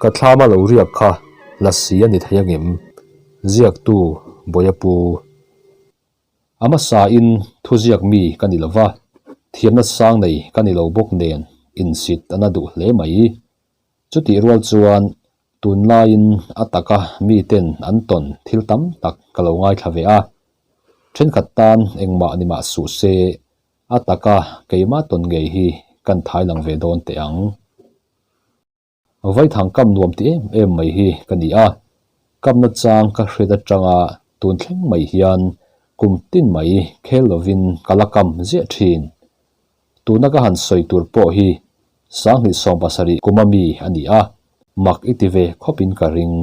Ka thlama lo riak kha lasi a ni thei angem? Ziaktu Bawia pu. A hmasain thuziak mi ka ni lo va, thiamna sang nei ka ni lo bawk nen insit a na duh hle mai. Chutih rual chuan tunlaiin a taka miten an tawn thil tam tak ka lo ngaithla ve a. Thenkhat tan engmah ni mah suh se, a taka keimah tawn ngei hi kan thai lang ve dawn teh ang. Vaithang kam nuam ti em em mai hi ka ni a, kamna chang ka hriat atanga tun thleng mai hian kum tin mai khel lovin ka la kam ziah thin. Tuna ka han sawi tur pawh hi 2017 kuma mi a ni a, mak i ti ve khawpin ka ring.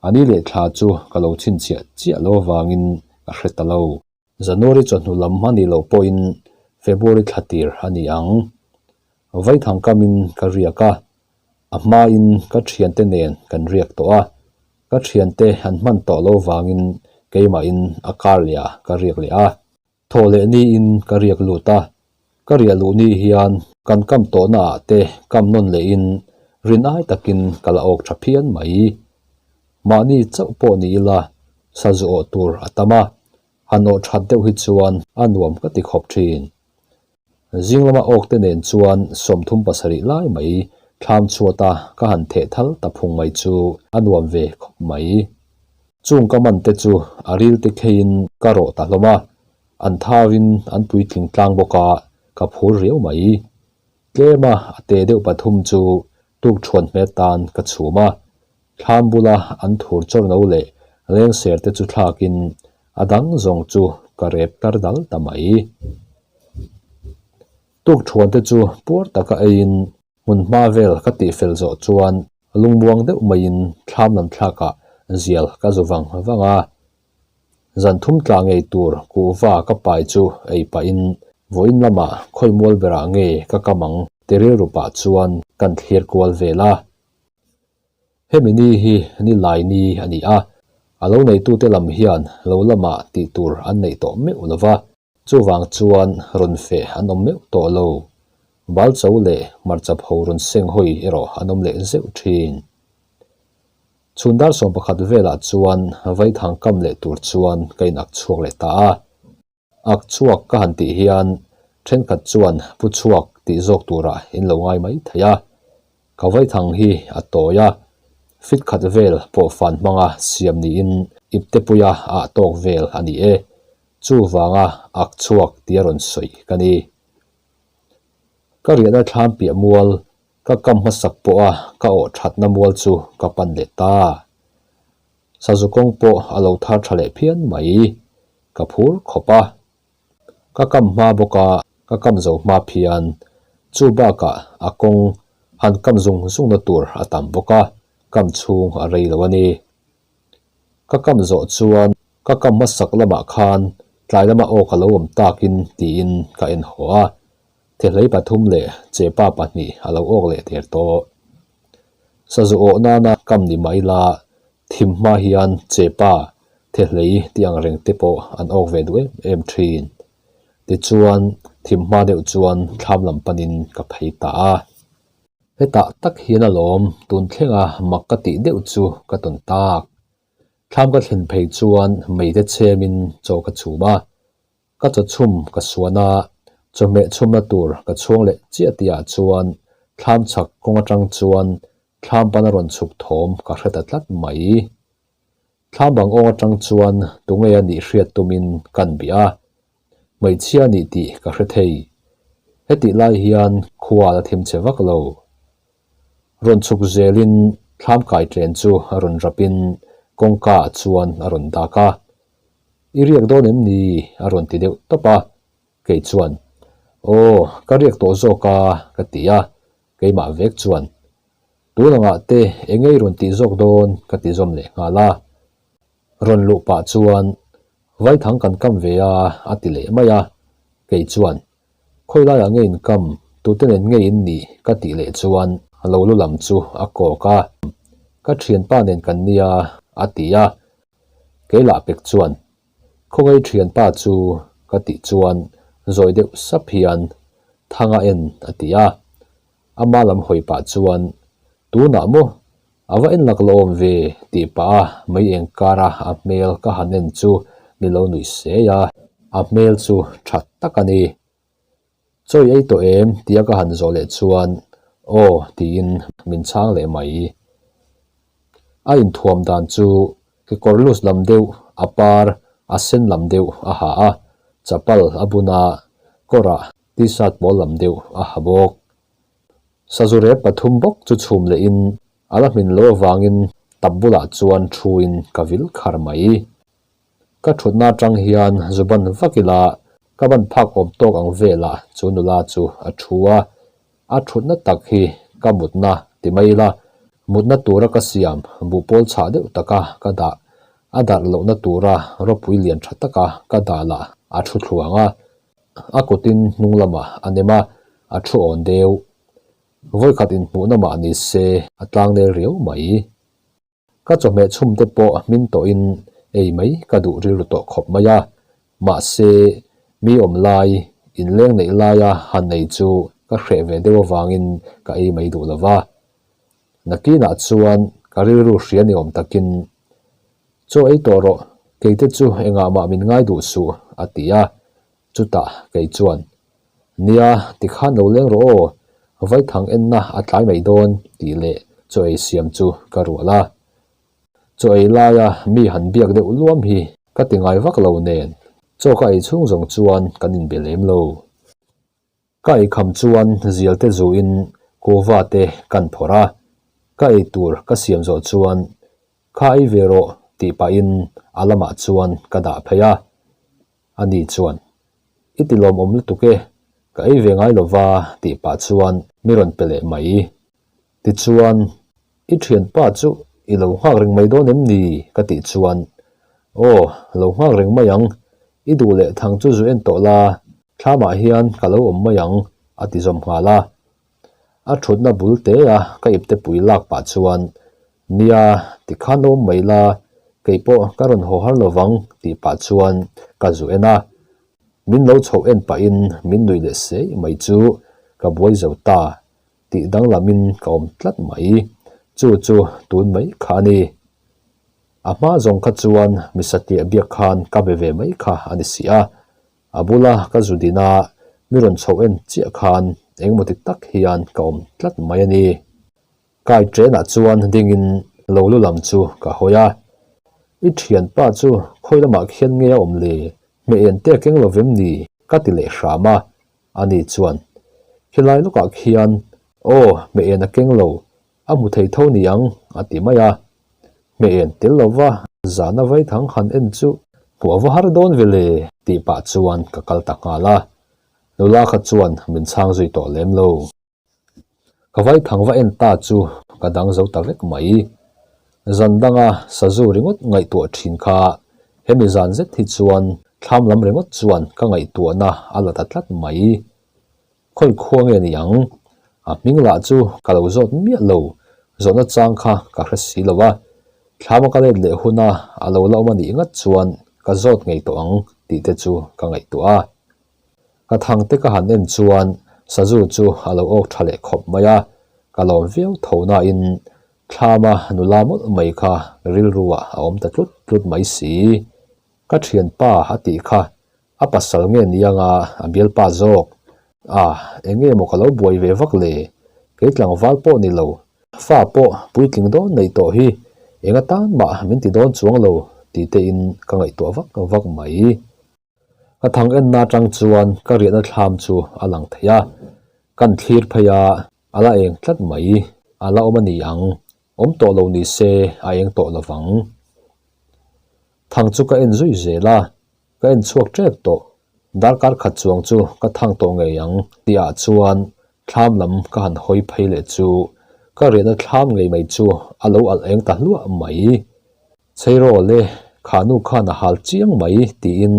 A ni leh thla chu ka lo chhinchhiah chiah lo avangin ka hre ta lo. January chawhnu lam a nih loh pawhin February thla tir a ni ang. Vaithang kamin ka riak a, a hmain ka thiante nen kan riak tawh a, ka thiante an hman tawh lo vangin keimahin a kar leh ah ka riak leh a. Thawh leh niin ka riak lut a, ka riah luh ni hian kan kam tawhna ah te kam nawn lehin rin ai takin ka la awk tha phian mai. Mahni chauh pawh ni ila sazu awh tur a tam a, han awh that deuh hi chuan a nuam ka ti khawp thin. Zing lama awk te nen chuan 37 lai mai thlam chhuata ka han theh thal ta phung mai chu a nuam ve khawp mai. Chung ka man te chu a ril te kheiin ka rawh ta hlawm a, an thauin an puitling tlang bawk a, ka phur riau mai. Tlema a te deuh pathum chu tuk thuan hmet tan ka chhum a, thlam bula an thur chawr no leh lengser te chu thlakin a dang zawng chu ka rep tar dal ta mai. Tuk thuan te chu puar taka eiin hmun hma vel ka tihfel zawh chuan lungmuang deuh maiin thlam lam thlakah zial ka zu vang vang a. Zan thum tla ngei tur kuhva ka pai chu ei pahin vawiin lamah khawi mual berah nge ka kam ang ti rilru pah chuan kan thlir kual vel a. Hemi ni hi ni lai ni a ni a, a lo neitute lam hian lo lamah tih tur an neih tawh meuh lo va, chuvang chuan rawn feh an awm meuh tawh lo. Balcho leh hmarcha pho rawn seng hawi erawh an awm leh zeuh thin. Chhun dar 11 velah chuan vaithang kam leh tur chuan ka in ak chhuak leh ta a. Ak chhuak ka han tih hian thenkhat chuan pu chhuak tih zawk turah in lo ngai mai thei a. Ka vaithang hi a tawi a, fit khat vel pawh fan hmanga siam niin iptepuia ah tawk vel a ni e. Chuvanga ak chhuak tia rawn sawi ka ni. Ka riahna thlam piah mual Ka kam hmasak pawha ka awh thatna mual chu ka pan leh ta. Sazu kawng pawh a lo thar tha leh phian mai. Ka phur khawp a. Ka kam hma bawk a, ka kam zo hma phian. Chu bakah a kawng han kam zung zungna tur a tam bawk a, kam chhung a rei lo a ni. Ka kam zawh chuan ka kam hmasak lamah khan tlai lama aw ka lo awm takin tiin ka en haw a. Thehlei pathum leh chepa pahnih a lo awk leh der tawh. Sazu awh nana kam ni mai la, thim hma hian chepa, thehlei tih ang reng te pawh an awk ve duh em em thin. Tichuan, thim hma deuh chuan thlam lam panin ka phei ta a. Hetah tak hian alawm tun thlenga mak ka tih deuh chu ka tawn tak. Thlam ka thlen phei chuan meite chhemin chaw ka chhum a. Ka chaw chhum ka suan a, chawhmeh chhumna tur ka chhuang leh chiah tihah chuan thlam chhak kawng atang chuan thlam pana rawn chhuk thawm ka hre ta tlat mai. Thlam bang awng atang chuan tunge a nih hriat tumin kan bih a, hmeichhia a nih tih ka hre thei. Hetih lai hian khua la thim che vak lo. Rawn chhuk zelin thlam kai tlen chu a rawn rapin kawngka ah chuan a rawn dak a. I riak dawn em ni? a rawn ti deuh tawp a. Kei chuan, Aw, ka riak tawh zawk a, ka ti a. Keimah vek chuan, Tun angah te eng ei rawn tih zawk dawn? ka ti zawm leh nghal a. Rawn luh pah chuan, Vaithang kan kam ve a, a ti leh mai a. Kei chuan, Khawi laiah nge in kam, tute nen nge in nih? ka tih leh chuan a lo lu lam chu a kawk a. Ka thianpa nen kan nia, a ti a. Kei lah pek chuan, Khawngaih thianpa chu ka tih chuan zawi deuh sap hian Thanga en a ti a. Ama lam hawi pah chuan, Tunah maw? A va en lak lo awm ve tih pah a mei eng kara a hmel ka han en chu mi lo nuih sei a, a hmel chu tha tak a ni. Chawi ei tawh em tia ka han zawh leh chuan aw tiin min chhang leh mai. A inthuam dan chu kekawr lus lam deuh a par a sen lam deuh a ha a, chapal a bun a, kawrah t-shirt pawl lam deuh a ha bawk. Sazu rep pathum bawk chu chhum lehin a la hmin lo avangin tap bulah chuan thuin ka vil khar mai. Ka thutna atang hian zu ban vak ila ka ban phak awm tawk ang velah chu nula chu a thu a, a thutna tak hi ka mutna ti mai ila mutna tura ka siam buhpawl chhah deuh taka ka dah a darh lohna tura ropui lian tha taka ka dah lah a thu thluang a, a kutin hnung lamah a nem a, a thu awn deuh. Vawikhat inhmuhna mah ni se a tlangnel riau mai. Ka chawhmeh chhum te pawh hmin tawhin ei mai ka duh rilru tawh khawp mai a, mahse mi awm lai, inleng neih laia han ei chu ka hreh ve deuh avangin ka ei mai duh lo va. Nakinah chuan ka rilru hria ni awm takin, Chaw ei tawh rawh, keite chu engah mah min ngai duh suh, a ti a. Chutah kei chuan, Nia, tikhan lo leng rawh aw, vaithang enna a tlai mai dawn, tih leh chaw ei siam chu ka rual a. Chaw ei laia mi han biak deuh luam hi ka ti ngai vak lo nen, chaw ka ei chhung zawng chuan kan inbe lem lo. Ka eikham chuan zial te zuin kuva te kan phawrh a, ka ei tur ka siam zawh chuan Kha ei ve rawh tih pahin a lamah chuan ka dah phei a. Ani chuan, I ti lawmawm lutuk e, ka ei ve ngai lova tih pah chuan mi rawn pe leh mai. Tichuan, I thianpa chu i lo nghak reng mai dawn em ni? ka tih chuan, Aw, lo nghak reng mai ang, i duh leh thang chu zu en tawh la, thlamah hian ka lo awm mai ang, a ti zawm nghal a. A thutna bul te a ka ipte pui lak pah chuan, Nia, tikhan awm mai la, kei pawh ka rawn haw har lovang, tih pah chuan ka zu en a. Min lo chhoh en pahin min nuih leh sei mai chu ka buai zo ta. Tih danglamin ka awm tlat mai. Chu chu tun mai kha a ni. A hma zawng kha chuan mi satliah biak khan ka be ve mai kha a ni si a. A bula ka zu din a, mi rawn chhoh en chiah khan engemaw ti tak hian ka awm tlat mai a ni. Kai train-ah chuan dingin lo lu lam chu ka hawi a. I thianpa chu khawi lamah khian nge a awm le? Hmeh en te a keng lo vem ni? Ka ti leh hram a. Ani chuan, Khilai lawkah khian, aw, hmeh en a keng lo, a hmu thei tho ni ang, a ti mai a. Hmeh en tel lova zana vaithang han en chu hmuh a va har dawn ve le, tih pah chuan ka kal ta nghal a. Nula kha chuan min chhang zui tawh lem lo. Ka vaithang va en ta chu ka dang zo ta vek mai. Zan danga sazu ringawt ngaihtuah thin kha hemi zan zet hi chuan thlam lam ringawt chuan ka ngaihtuahna a la ta tlat mai. Khawi khua nge ni ang? A hming lah chu ka lo zawt miah lo, zawhna chang kha ka hre si lo a. Thlama ka let leh huna a lo la awm a nih ngat chuan ka zawt ngei tawh ang tih te chu ka ngaihtuah a. Ka thang te ka han en chuan sazu chu a lo awk tha leh khawp mai a, ka lawm viau tho nain thlama nula mawlh mai kha rilruah a awm ta tlut tlut mai si. Ka thianpa a tih kha a pasal nge ni anga a bialpa zawk? A, eng nge maw ka lo buai ve vak le? Kei tlangval pawh ni lo, fa pawh puitling dawn nei tawh hi eng atan mah min ti dawn chuang lo tih tein ka ngaihtuah vak vak mai. Ka thang enna atang chuan ka riahna thlam chu a lang thei a, kan thlir phei a, a la eng tlat mai, a la awm a ni ang, awm tawh lo ni se a eng tawh lo vang. Thang chu ka en zui zel a, ka en chhuak tep tawh, darkar khat chuang chu ka thang tawh ngei ang tihah chuan thlam lam ka han hawi phei leh chu ka riahna thlam ngei mai chu a lo alh eng ta hluah mai. Chheirawl e, kha nu khan a hal chiang mai tiin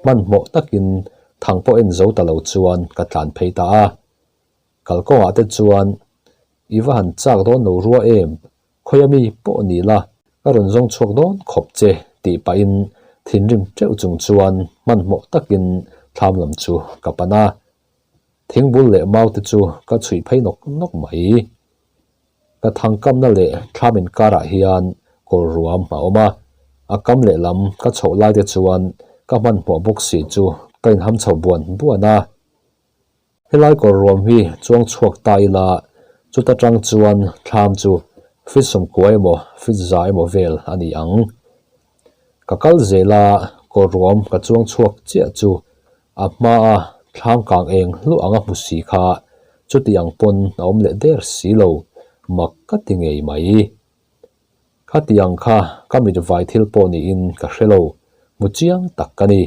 hmanhmawh takin thang pawh en zo ta lo chuan ka tlan phei ta a. Kalkawngah te chuan i va han chak dawn lo rua em, khawia mi pawh ni la, ka rawn zawng chhuak dawn khawp che tih pahin thinrim teuh chung chuan hmanhmawh takin thlam lam chu ka pan a. Thingbul leh mau te chu ka chhuih phei nawk nawk mai. Ka thangkamna leh thlam inkarah hian kawr ruam a awm a, a kam lehlam ka chhoh lai te chuan ka hmanhmawh bawk si chu ka inham chho buan buan a. Helai kawr ruam hi chuang chhuak ta ila chuta tang chuan thlam chu fit sawmkua emaw fit za emaw vel a ni ang. Ka kal zel a, kawr ruam ka chuang chhuak chiah chu a hmaa thlam kang eng hluah anga hmu si kha chuti ang pawn a awm leh der si lo, mak ka ti ngei mai. Khati ang kha ka mit vai thil pawh niin ka hre lo, hmu chiang tak ka ni.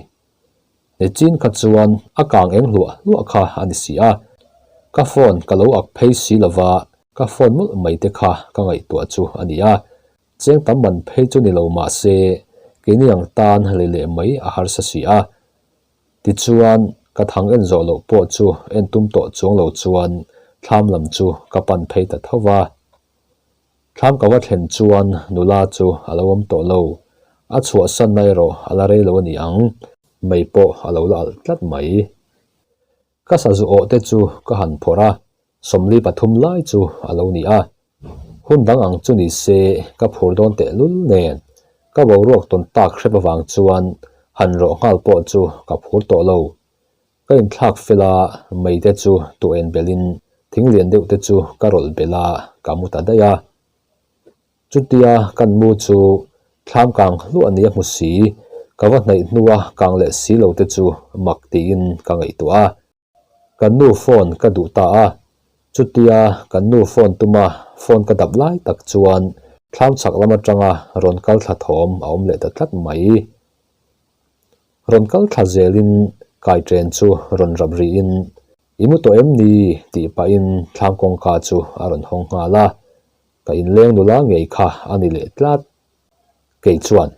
Nichin kha chuan a kang eng hluah hluah kha a ni si a, ka phone ka lo ak phei si lova ka phone mawlh mai te kha ka ngaihtuah chu a ni a, cheng tam man phei chu ni lo mah se keini ang tan lei leh mai a harsa si a. Tichuan ka thang en zawh loh pawh chu en tum tawh chuang lo chuan thlam lam chu ka pan phei ta tho va. Thlam ka va thlen chuan nula chu a lo awm tawh lo. A chhuahsanna erawh a la rei lo a ni ang, mei pawh a lo la alh tlat mai. Ka sazu awh te chu ka han phawrh a, 43 lai chu a lo ni a. Hun dang ang chu ni se ka phur dawn tehlul nen, ka boruak tawn tak hrep avang chuan han rawh nghal pawh chu ka phur tawh lo. Ka inthlak fel a, mei te chu tu en belhin thing lian deuh te chu ka rawlh belh a, ka mu ta daih a. Chutia kan mu chu thlam kang hluah nia hmu si, ka va hnaih hnua kang leh si lo te chu mak tiin ka ngaihtuah a. Kan nu phone ka duh ta a, chutia kan nu phone tuma phone ka dap lai tak chuan thlam chhak lam atanga rawn kal thla thawm a awm leh ta tlat mai. Rawn kal thla zelin kai chen chu rawn rap rihin, I mu tawh em ni? tih pahin thlam kawngka chu a rawn hawng nghal a, ka inleng nula ngei kha a ni leh tlat. Kei chuan,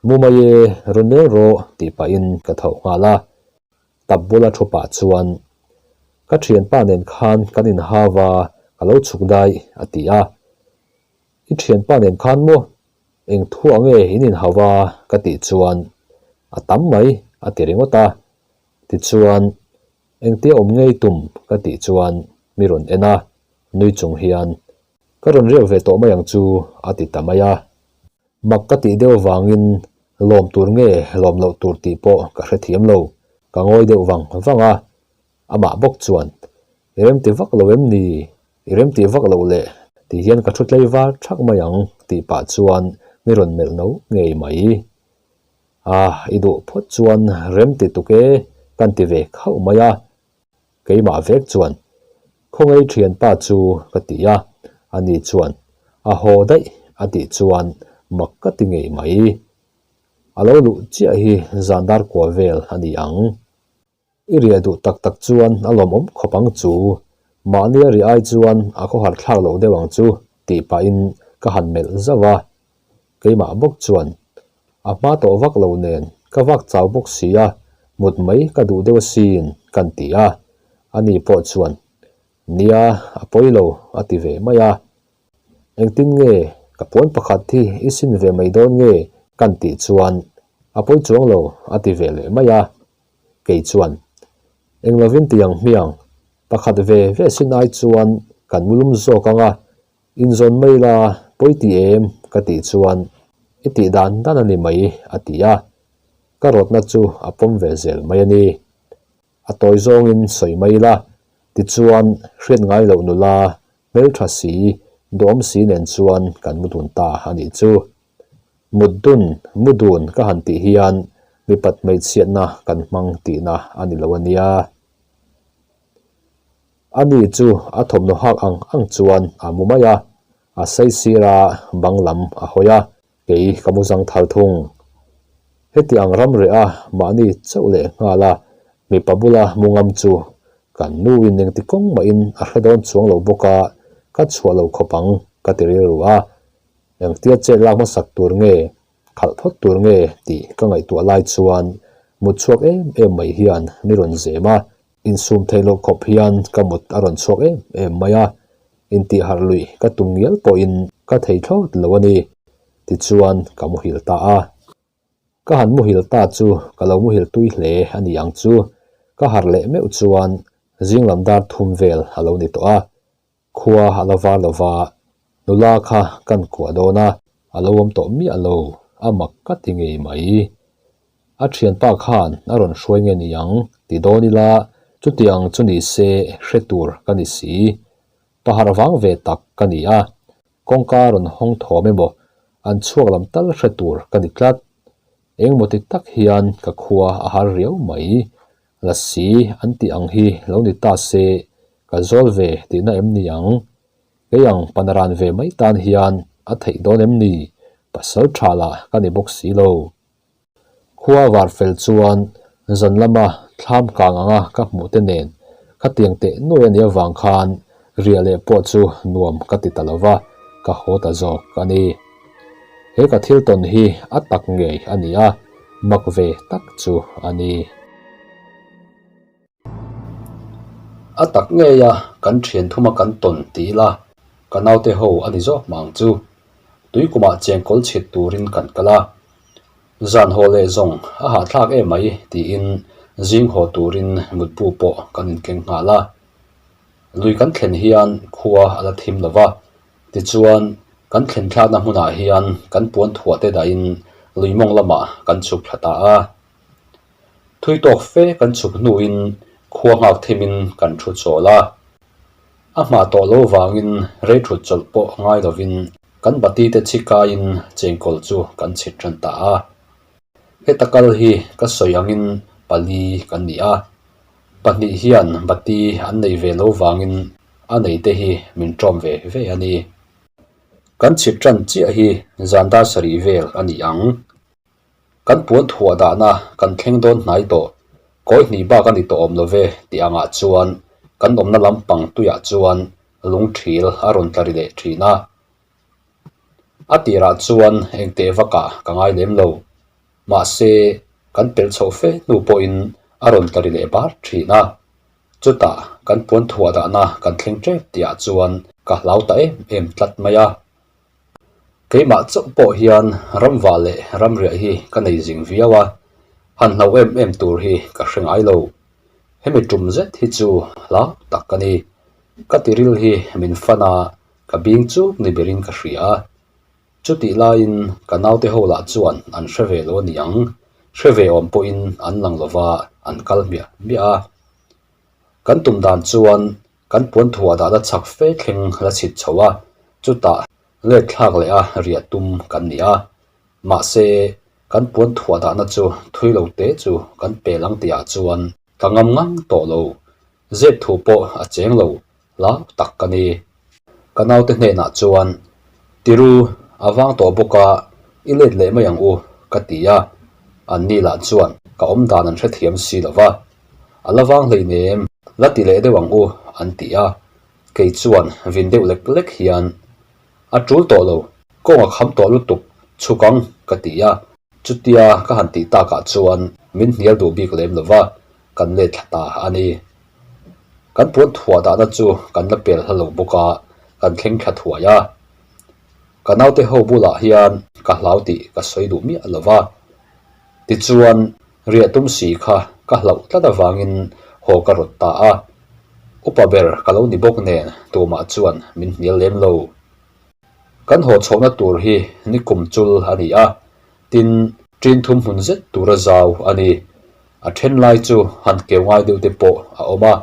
Mu mai e, rawn leng rawh tih pahin ka tho nghal a, tap bula thu pah chuan, Ka thianpa nen khan kan inhau a, ka lo chhuk daih a ti a. I thianpa nen khan maw? Eng thuah nge in inhau a? ka tih chuan, A tam mai, a ti ringawt a. Tichuan, Engtia awm ngei tum? ka tih chuan mi rawn en a, nui chung hian, Ka rawn riak ve tawh mai ang chu, a ti ta mai a. Mak ka tih deuh avangin lawm tur nge lawm loh tur tih pawh ka hrethiam lo, ka ngawi deuh vang vang a. Amah bawk chuan, I remti vak lo em ni? I remti vak loh le ti hian ka thu tlei var thak mai ang tih pah chuan mi rawn melh no ngei mai. Ah, i duh phawt chuan remti tuk e kan ti ve khauh mai a. Keimah vek chuan, Khawngei thianpa chu ka ti a, ani chuan, A haw daih a tih chuan mak ka ti ngei mai. A lo luh chiah hi zan dar kua vel a ni ang. I riah duh tak tak chuan a lawmawm khawp ang chu, mahni a riah ai chuan a khawhar thlak loh deuh ang chu tih pahin ka han melh zauh a. Keimah bawk chuan a hma tawh vak lo nen ka vak chau bawk si a, mut mai ka duh deuh asin kan ti a. Ani pawh chuan Nia, a pawi lo a ti ve mai a. Engtin nge ka puan pakhat hi i sin ve mai dawn nge kan tih chuan a pawi chuang lo a ti ve leh mai a. Kei chuan, Eng lovin ti ang hmiang, pakhat ve ve sin ai chuan kan mulum zawk ang a, inzawn mai la pawi ti em? ka tih chuan, I tih dan dan a ni mai, a ti a. Ka rawtna chu a pawm ve zel mai a ni. A tawi zawngin sawi mai la, tichuan hriat ngai loh nula hmeltha si, duhawm si nen chuan kan mu dun ta a nih chu. Mut dun, mu dun ka han tih hian mipat hmeichhiatna kan hmang tihna a ni lo a nia. Ani chu a thawmhnaw hak ang ang chuan a mu mai a, a saisir a bang lam a hawi a, kei ka mu zang thal thung. Heti ang ram reh a mahni chauh leh nghal a, mipa bula mu ngam chu kan nuin engti kawng mahin a hre dawn chuang lo bawk a, ka chhuah lo khawp ang ka ti rilru a. Engtia chet lak hmasak tur nge, khalh phawt tur nge tih ka ngaihtuah lai chuan mut chhuak em em mai hian mi rawn zem a, insum theih loh khawp hian ka mut a rawn chhuak em em mai a, intihharh luih ka tum ngial pawhin ka thei thlawt lo a ni, tichuan ka muhil ta a. Ka han muhil ta chu ka lo muhil tui hle a ni ang chu, ka harh leh meuh chuan zing lam dar thum vel a lo ni tawh a, Khua a la var lo va, Nula kha kan kuah dawn a, a lo awm tawh miah lo, a mak ka ti ngei mai. A thianpa khan a rawn hruai nge ni ang ti dawn ila chutiang chu ni se hre tur ka ni si. Pahar vang ve tak ka ni a, kawngka rawn hawng thawm emaw an chhuak lam tal hre tur ka ni tlat. Engemaw ti tak hian ka khua a har riau mai. Lasi an tih ang hi lo ni ta se ka zawl ve tihna em ni ang? Kei ang panaran ve mai tan hian a theih dawn em ni? Pasal tha lah ka ni bawk si lo. Khua var fel chuan zan lama thlam kang anga ka hmuh te nen khatiang teh nuai a nih avang khan riah leh pawh chu nuam ka ti ta lo va, ka haw ta zawk a ni. He ka thil tawn hi a tak ngei a ni a, mak ve tak chu a ni. A tak ngei a, kan thian thuma kan tawn ti ila, ka naute ho a ni zawk mah ang chu. Tui kumah chengkawl chhit turin kan kal a, zan haw leh zawng a hahthlak em mai tiin zing haw turin mutbu pawh kan inkeng nghal a. Lui kan thlen hian khua a la thim lo va, tichuan kan thlen thlakna hmunah hian kan puan thuah te dahin lui mawng lamah kan chhuk thla ta a. Thui tawk fe kan chhuk hnuin khua nghak thimin kan thu chawl a. A hmah tawh lo vangin rei thut chawlh pawh ngai lovin kan bati te chhi kaiin chengkawl chu kan chhit tan ta a. Heta kal hi ka sawi angin pali kan ni a. Pahnih hian bati an nei ve lo vangin a nei te hi min ṭawm ve ve a ni. Kan chhit tan chiah hi zan dar sarih vel a ni ang. Kan puan thuah dahna kan thleng dawn hnai tawh, kawi hnih bak a ni tawh awm lo ve tih angah chuan kan awmna lampang tuiah chuan lung thil a rawn tla ri leh thin a. A tirah chuan engteh vakah ka ngai lem lo, mahse kan pelh chhoh fe hnu pawhin a rawn tla ri leh bar thin a. Chutah kan puan thuah dahna kan thleng tep tihah chuan ka hlau ta em em tlat mai a. Keimah chauh pawh hian ramvah leh ramriah hi ka nei zing viau a, han hlau em em tur hi ka hre ngai lo. Hemi tum zet hi chu hlau tak ka ni. Ka tiril hi min fan a, ka bing chuk ni berin ka hria. Chutih laiin ka naute ho lah chuan an hre ve lo a niang, hre ve awm pawhin an lang lova an kal hmiah hmiah a. Kan tum dan chuan Kan puan thuah dahna chak fe thleng la chhit chho a, chutah let thlak leh a riah tum kan ni a. Mahse, kan puan thuah dahna chu thui lo te chu kan pel ang tihah chuan ka ngam ngang tawh lo. Zep thu pawh a cheng lo, hlau tak ka ni. Ka naute hnenah chuan, Tiru, a vang tawh bawk a, i let leh mai ang u, ka ti a. Anni lah chuan ka awmdan an hrethiam si lo va. A la vang hleinem, la ti leh deuh ang u, an ti a. Kei chuan vin deuh lek lek hian, A tul tawh lo, kawng a kham tawh lutuk, chhuk ang, ka ti a. Chutia ka han tih takah chuan min hnial duh bik lem lo va, kan let thla ta a ni. Kan puan thuah dahna chu kan la pel hla lo bawk a, kan thleng thla thuai a. Ka naute ho bulah hian ka hlau tih ka sawi duh miah lo va. Tichuan, riah tum si kha ka hlauh tlat avangin haw ka rawt ta a. Upa ber ka lo ni bawk nen tumah chuan min hnial lem lo. Kan haw chhohna tur hi ni kum chul a ni a, tin, ṭin thum hmun zet tura zau a ni. A ṭhen lai chu han keu ngai deuh te pawh a awm a.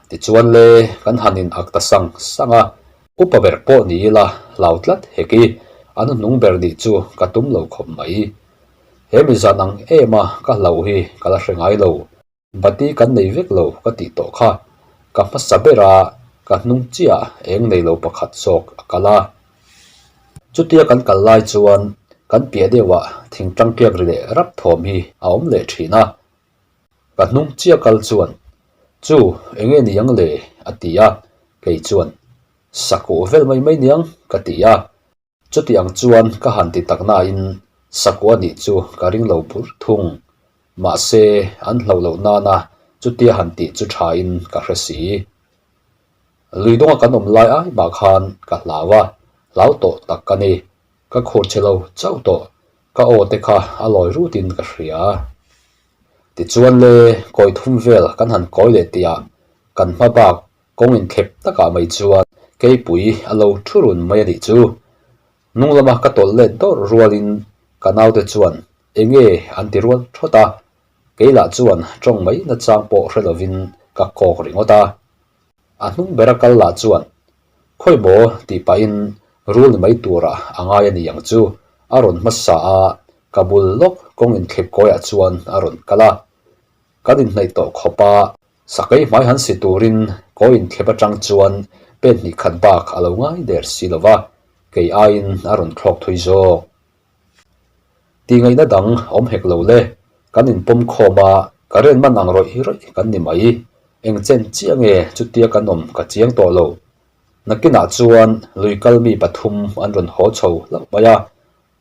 Tichuan le, kan han in ak ta sang sang a, upa ber pawh ni ila hlau tlat hek i, a hnuhnung ber nih chu ka tum lo khawp mai. He mi zan ang em a ka hlauh hi ka la hre ngai lo. Bati kan nei vek lo ka tih tawh kha. Ka hmasa ber a, ka hnung chiah eng nei lo pakhat zawk a kal a. Chutia kan kal lai chuan kan piah deuhah thing tangkiak ri leh rap thawm hi a awm leh thin a. Ka hnung chiah kal chuan, Chu, enge ni ang le? a ti a, kei chuan, Sakuh vel mai mai niang ka ti a. Chuti ang chuan ka han ti tak nain sakua nih chu ka ring lo bur thung. Mahse, an hlauh loh nana chutia han tih chu thain ka hre si. Lui dawnga kan awm lai ai mah khan ka hlau a, hlau tawh tak ka ni. Ka khur che lo chauh tawh, ka aw te kha a lawi rutin ka hria. Tichuan le, kawi thum vel kan han kawi leh tihah kan hma bak Kawng inthlep takah mai chuan. Keipui a lo thu run mai a nih chu. Hnung lama ka tawlh let dawrh rualin ka naute chuan eng nge an ti rual thawt a, kei lah chuan tawng mai nachang pawh hre lovin ka kawk ringawt a. A hnung bera kal lah chuan Khawi maw tih pahin rul ni mai turah a ngai a ni ang chu a rawn hmasa a, ka bul lawk kawng inthlep kawiah chuan a rawn kal a. Kan inhnaih tawh khawp a, sakei hmai han si turin kawi inthlep atang chuan pen hnih khat bak a lo ngai der si lo va, kei aiin a rawn thlawk thui zawk. Tihngaihna dang awm hek lo le, kan inpawm khawm a, ka ren man ang rawih rawih kan ni mai. Eng chen chiah nge chutia kan awm ka chiang tawh lo. Nakinah chuan lui kal mi pathum an rawn haw chho hlauh mai a,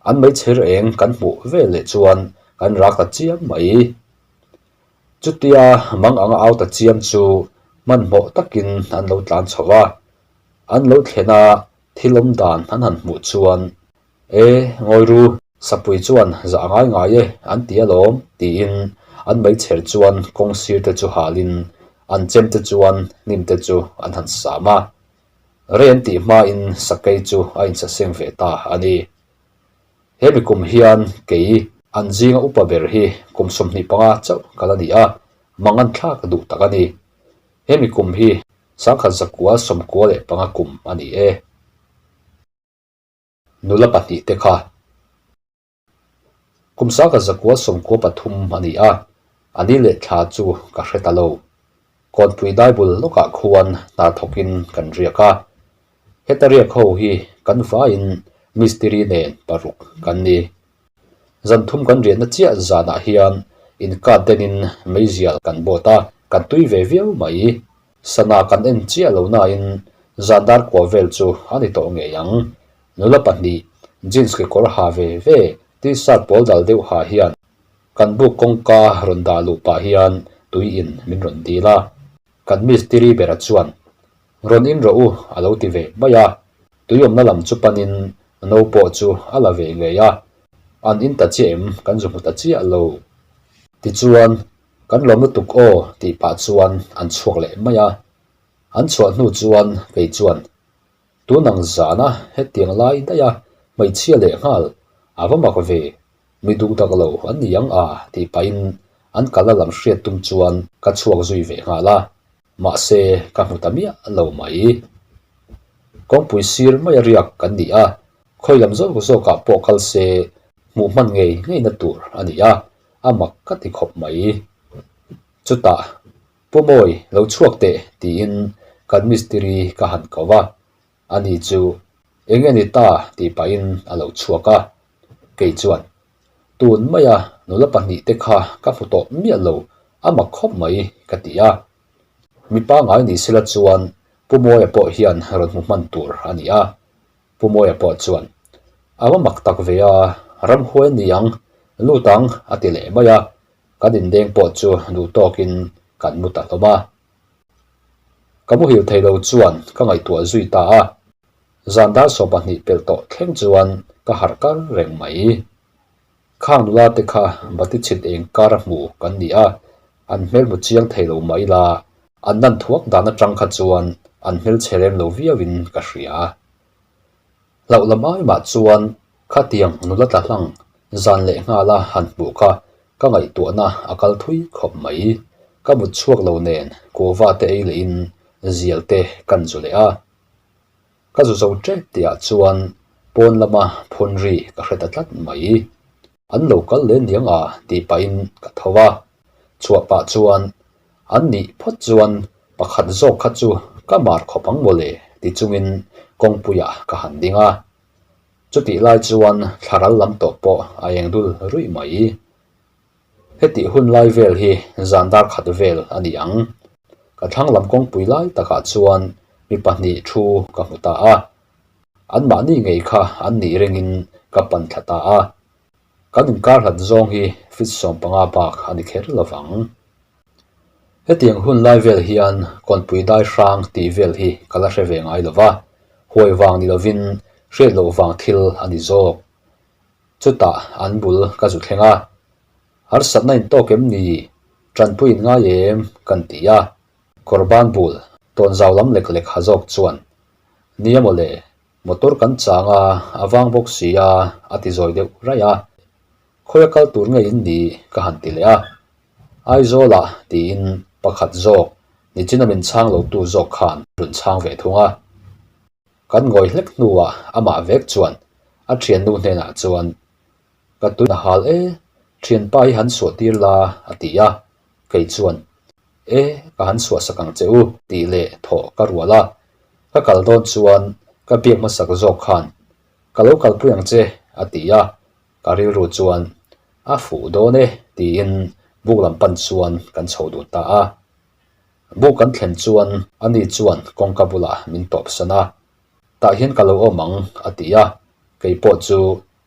an meichher eng kan hmuh vel leh chuan kan rak ta chiam mai. Chutia mang anga au ta chiam chu hmanhmawh takin an lo tlan chho a, an lo thlen a thil awm dan an han hmuh chuan E, ngawi ru, Sapui chuan zah a ngai ngai e an ti alawm tiin an meichher chuan kawng sir te chu halin an chem te chuan hnim te chu an han sam a. Rei an tih hmain sakei chu a insaseng ve ta a ni. He mi kum hian kei an zinga upa ber hi kum 25 chauh ka la ni a, mangan thlak duh tak a ni. He mi kum hi 1995 kum a ni e. Nula pahnih te kha kum 1993 a ni a, a ni leh thla chu ka hre ta lo. Kawnpui daibul lawkah khuan hna thawkin kan riak a, heta riak ho hi kan vaiin mistiri nen paruk kan ni. Zan thum kan riahna chiah zanah hian inkat denin meizial kan bawt a, kan tui ve viau mai. Sana kan en chiah lo nain zan dar kua vel chu a ni tawh ngei ang. Nula pahnih jeans kekawr ha ve ve, t-shirt pawl dal deuh ha hian kan buk kawngka rawn dah luh pah hian tui in min rawn dil a. Kan mistiri bera chuan, Rawn in rawh u a lo ti ve mai a. Tui awmna lam chu panin no pawh chu a la ve ngei a. An in ta chiah em kan zu hmu ta chiah lo. Tichuan Kan lawm lutuk aw tih pah chuan an chhuak leh mai a, an chhuah hnu chuan kei chuan tun ang zana hetiang lai daih a hmeichhia leh nghal a va mak ve, mi duh dak lo an ni ang a tih pahin an kalna lam hriat tum chuan ka chhuak zui ve nghal a, mahse ka hmu ta miah lo mai. Kawngpui sir mai a riak kan ni a, khawi lam zawk zawkah pawh kal se hmuh hman ngei ngeina tur a ni a, a mak ka ti khawp mai. Chutah, Pu Mawi, lo chhuak teh, tiin kan mistiri ka han ko va. Ani chu, Eng nge ni ta? tih pahin a lo chhuak a. Kei chuan, Tun maia nula pahnihte kha ka hmu tawh miah lo, a mak khawp mai, ka ti a. Mi pangngai ni sela chuan Pu Mawia pawh hian rawn hmu hman tur a ni a. Pu Mawia pawh chuan, A va mak tak ve a, ramhuai ni ang, lut ang, a ti leh mai a, kan indeng pawh chu duh tawkin kan mu ta hlawm a. Ka muhil thei lo chuan ka ngaihtuah zui ta a, zan dar 12 pelh tawh thleng chuan ka harh kar reng mai. Khang nula te kha bati chhit eng kar a hmu kan ni a, an hmel hmu chiang thei lo mah ila, an nan thuak dan atang kha chuan an hmel chhe rem lo viauin ka hria. Hlauh lam ai mah chuan khatiang nula tla hlang zan leh nghala han hmuh kha ka ngaihtuahna a kal thui khawp mai. Ka mut chhuak lo nen kuva te ei lehin zial te kan zu leh a. Ka zu zo tep tihah chuan pawn lama phun ri ka hre ta tlat mai. An lo kal leh niang a tih pahin ka tho a. Chhuah pah chuan an nih phawt chuan pakhat zawk kha chu ka mar khawp ang mawle ti chungin kawngpuiah ka han ding a. Chutih lai chuan thlaral lam tawh pawh a eng dul ruih mai. Hetih hun lai vel hi zan dar khat vel a ni ang. Ka thlang lam kawngpui lai takah chuan mi pahnih thu ka hmu ta a. Anmahni ngei kha an nih ringin ka pan thla ta a. Kan inkar hlat zawng hi fit 15 bak a ni kher lo vang. Hetiang hun lai vel hian kawnpui dai hrang tih vel hi ka la hre ve ngai lo va, huai vang ni lovin hriat loh vang thil a ni zawk. Chutah an bul ka zu thleng a, Harsatna in tawk em ni? Tanpui in ngai em? kan ti a. Kawrban bul tawnzau lam lek lek ha zawk chuan. Nia mawle, motor kan chang a, a vang bawk si a, a ti zawi deuh raih a. Khawia kal tur nge in nih ka han ti leh a. Aizawlah tiin pakhat zawk nichina min chhang lotu zawk khan rawn chhang ve thung a. Kan ngawi hlek hnuah amah vek chuan a thiannu hnenah chuan, Ka tui a hal e, thianpa hi han suah tir la, a ti a. Kei chuan, E, ka han suah sak ang che u, tih leh thawh ka rual a. Ka kal dawn chuan ka biak hmasak zawk khan, Ka lo kalpui ang che, a ti a. Ka rilru chuan, A fuh dawn e, tiin buk lam pan chuan kan chho dun ta a. Buk kan thlen chuan ani chuan kawngka bulah min tawp san a, Tah hian ka lo awm ang, a ti a. Kei pawh chu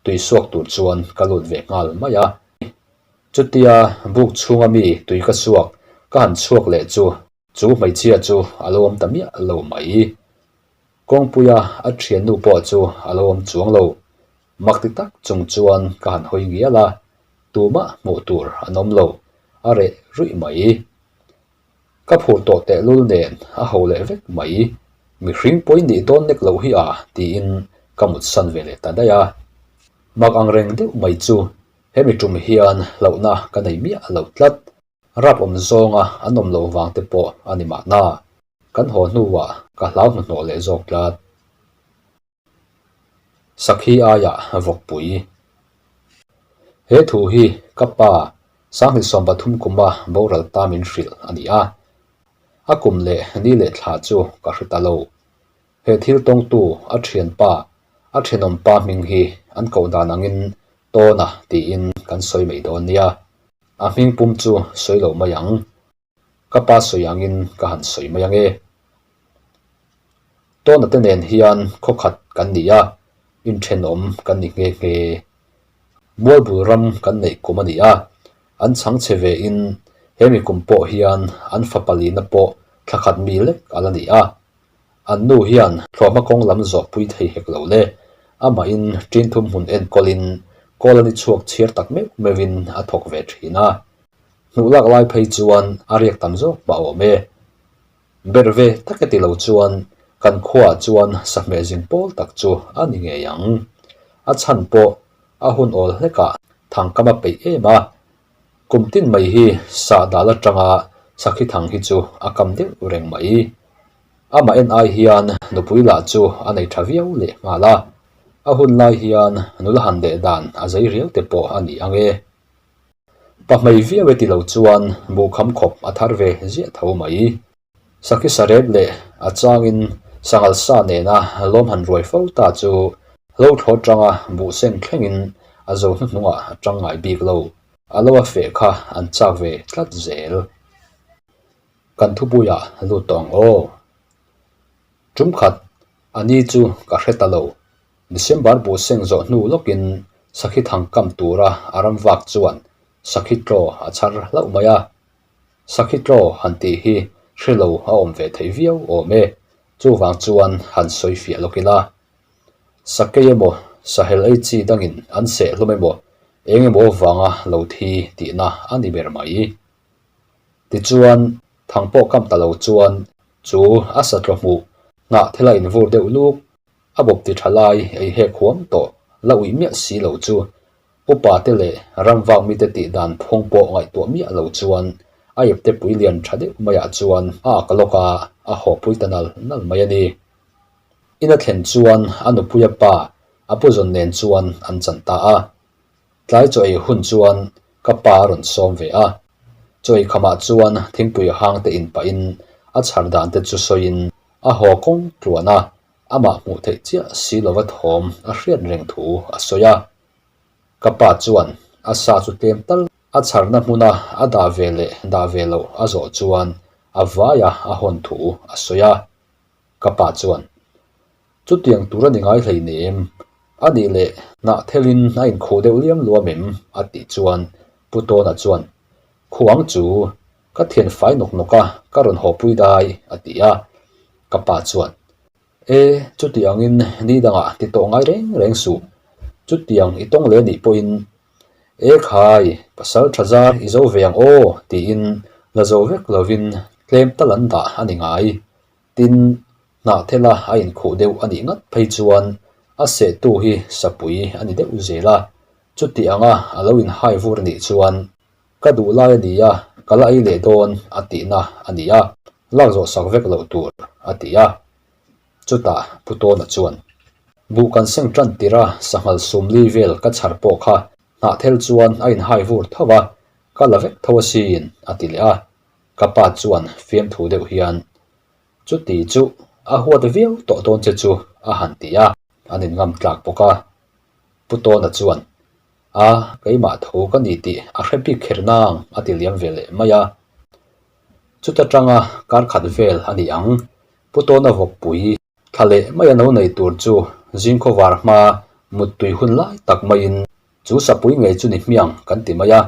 tui suak tur chuan ka lut ve nghal mai a. Chutia buk chhunga mi tui ka suak ka han chhuak leh chu chu hmeichhia chu a lo awm ta miah lo mai. Kawngpuia a thiannu pawh chu a lo awm chuang lo. Mak ti tak chung chuan ka han hawi ngial a, tumah hmuh tur an awm lo, a reh ruih mai. Ka phur tawh tehlul nen a ho leh vek mai, mihring pawi nih dawn nek loh hi a tiin ka mutsan ve leh ta daih a. Mak ang reng deuh mai chu hemi tum hian hlauhna ka nei miah lo tlat, rap awm zawnga an awm loh vang te pawh a ni mahna, kan haw hnuah ka hlau hnuhnawh leh zawk tlat. Sakhi aiah vawkpui. He thu hi ka pa Sanghnih 13 kuma boral ta min hrilh a ni a. A kum leh ni leh thla chu ka hre ta lo. He thil tawngtu a thianpa, a thenawmpa hming hi an koh dan angin Tawna tiin kan sawi mai dawn nia. A hming pum chu sawi lo mai ang. Ka pa sawi angin ka han sawi mai ange. Tawna te nen hian khawkhat kan ni a, inthenawm kan ni nghe nghe. Mualbul ram kan neih kum a ni a, an chhang che ve in hemi kum pawh hian an fa palina pawh thla khat mi lek a la ni a. An nu hian thlawhhma kawng lam zawh pui thei hek lo le, amahin ṭin thum hmun enkawlin kawl a ni chhuak chhiar tak meuh meuhin a thawk ve ṭhin a. Hnuh lak lai phei chuan a riak tam zawk mah awm e. Ber ve tak e ti lo chuan kan khuaah chuan sahmeh zing pawl tak chu a ni ngei ang. A chhan pawh a hun awl hlekah thangkam a peih em a. Kum tin mai hi sah dal atanga sakhi thang hi chu a kam deuh reng mai. Amah en ai hian nupui lah chu a nei tha viau leh nghal a. A hun lai hian nula han leh dan a zei riau te pawh a ni ang e. Pa hmei viau e ti lo chuan buhkham khawp a thar ve ziah tho mai. Sakhi sarep leh a changin sanghal sa nena lawm han ruai fo ta chu hlo thlaw tanga buh seng thlengin a zo hnuhnungah a tang ngai bik lo. A lo a feh kha an chak ve tlat zel. Kan thupuiah lut tawh ang aw. Tum khat, a ni chu ka hre ta lo. December buh seng zawh hnu lawkin sakhi thang kam tura a ram vak chuan sakhi tlaw a chhar hlauh mai a. Sakhi tlaw han tih hi hre lo a awm ve thei viau awm e, chuvang chuan han sawi fiah lawk ila. Sakei emaw, sahel ei chi dangin an seh hlawm emaw, eng emaw vanga lo thi tihna a ni ber mai. Tichuan, thang pawh kam ta lo chuan chu a satlaw hmuh hnah thila invur deuh luk, a bawp ti tha lai ei hek huam tawh la uih miah si lo chu upa te leh ramvak mite tih dan phung pawh ngaihtuah miah lo chuan a ipte pui lian tha deuh maiah chuan a ak lawk a, a hawpui ta nal nal mai a ni. Ina thlen chuan a nupuia pa a puzawn nen chuan an chan ta a. Tlai chaw ei hun chuan ka pa a rawn sawm ve a, chaw ei khamah chuan thingpui hang te in pahin a chhar dan te chu sawiin a haw kawng tluan a, amah hmuh theih chiah si lova thawm a hriat reng thu a sawi a. Ka pa chuan a sa chu tlem tal a chharna hmuna a dah ve leh dah ve loh a zawh chuan a vaia a hawn thu a sawi a. Ka pa chuan Chutiang tur a ni ngai hleinem, a nih leh hnah thelin a inkhuh deuh liam luam em? a tih chuan Pu Tawna chuan, Khuang chu ka thian fai nawk nawk a, ka rawn hawpui dai, a ti a. Ka pa chuan, E, chutiangin ni dangah ti tawh ngai reng reng suh, chutiang i tawng leh nih pawhin, E khai, pasal tha zar i zo ve ang aw, tiin la zo vek lovin tlem tal an dah a ni ngai. Tin, Hnahthela a inkhuh deuh a nih ngat phei chuan a sehtu hi sapui a ni deuh zel a, chuti anga a lo inhai vur a nih chuan ka duh lai a ni a, ka la ei leh dawn a tihna a ni a, lak zawh sak vek loh tur a ti a. Chutah Pu Tawna chuan, Buh kan seng tan tirh a sanghal sumli vel ka chhar pawh kha hnahthel chuan a inhai vur tho a, ka la vek tho asin a ti leh a. Ka pa chuan fiamthu deuh hian, Chuti chu a huat viau tawh dawn che chu a han ti a, an inngam tlak bawk a. Pu Tawna chuan, A, keimah tho ka ni tih a hre bik kher nang a ti liam ve leh mai a. Chuta tanga kar khat vel a ni ang, Pu Tawna vawkpui thla leh mai a no nei tur chu zingkhaw var hma muttui hun lai tak maiin chu sapui ngei chu ni hmiang kan ti mai a,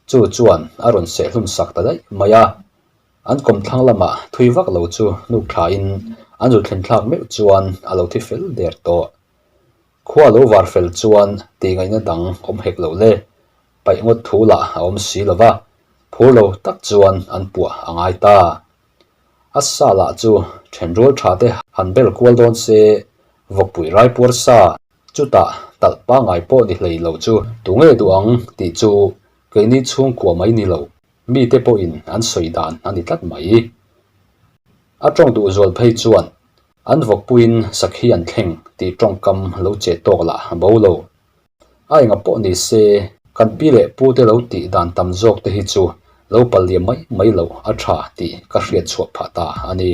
chu chuan a rawn sehhlum sak ta daih mai a. An kawmthlang lamah thui vak lo chu hnuk thlain an zu thlen thlak meuh chuan a lo thi fel der tawh. Khua lo var fel chuan tih ngaihna dang awm hek loh le, paih ngawt thu lah a awm si lo va, phur lo tak chuan an puah a ngai ta. A sa lah chu thenrual tha te han bel kual dawn se, vawkpui raipuar sa, chutah talh pangngai pawh ni hlei lo chu tunge duh ang tih chu keini chhungkua mai ni lo. Mite pawhin an sawi dan a ni tlat mai. A tawng duh zual phei chuan an vawkpuiin sakhi an thleng tih tawngkam lo che tawk lah bo lo. A enga pawh ni se, kan pi leh pute lo tih dan tam zawk te hi chu lo pal liam mai mai loh a tha tih ka hriat chhuah phah ta a ni.